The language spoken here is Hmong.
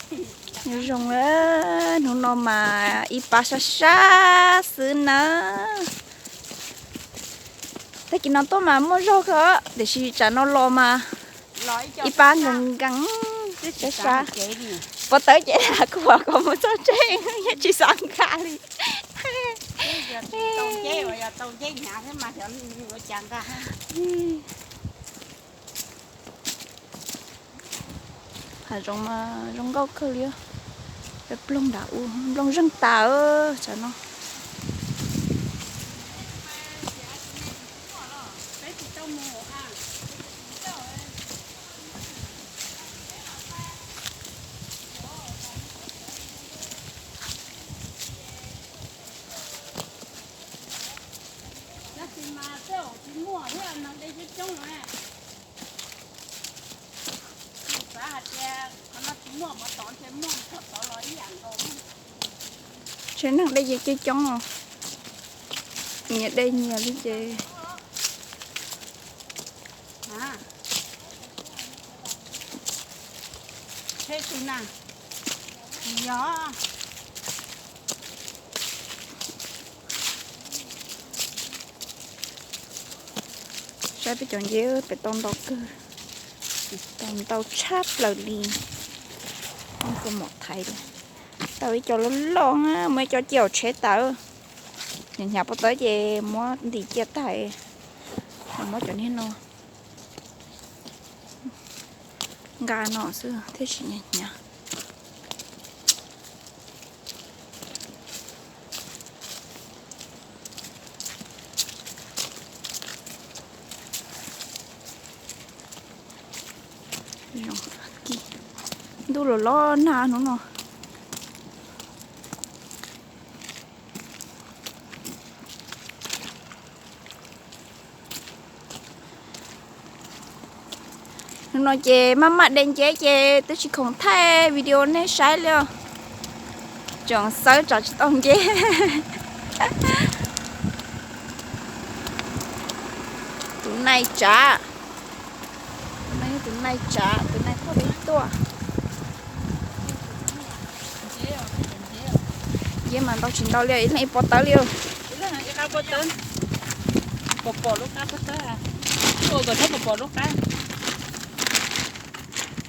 Nyob zoo, hnub no mas ib pab sab sab xwb na. Tag kis no tuaj mas muaj zog kawg, tiam sis tsam no los mas ib pab nkees nkees, sab sab. Pov tawb ces kuv kom mus txog tsev yeej tsis xav nkag li. Hav zoov mas zoo nkauj kawg li. Peb nplooj nram u, nplooj zeeg tas tsam no. Tab sis mas tej zaum tsis muaj thiab, neeg de coob coob no. Xav hais tias qhov no tsis muaj mas tom ntshe muaj txog tod los ib yam nkaus. Tsev neeg de coob coob os, nyias de nyias li ces. Tsheb tsis na, tsis yog. Saib peb cov nceb pem tau ntau kawg, tau ntau tshaj plaws li. Kua muam thaiv li, tau ib co loj loj, muaj ib co cia hauv tsheb tas. Hnyav hnyav pov tawb ces muab ntim cia tag, muab cov niag no nqa no xwb thiaj tsis hnyav hnyav. Ntuj los los nag hnub no. Hnub no ces maj maj de nceb ces twb tsis khoom thaij video nej saib li os. Tseem xawb tsam tsis tau nceb. Tus nai tsav, tus nai tsav, tus nai thaum peb tuaj. Nceb mas ntau tsis ntau li, ib leeg ib pob tawb li. Pom pom lub qab pob tawb, ua kom thaub pom pom lub qab.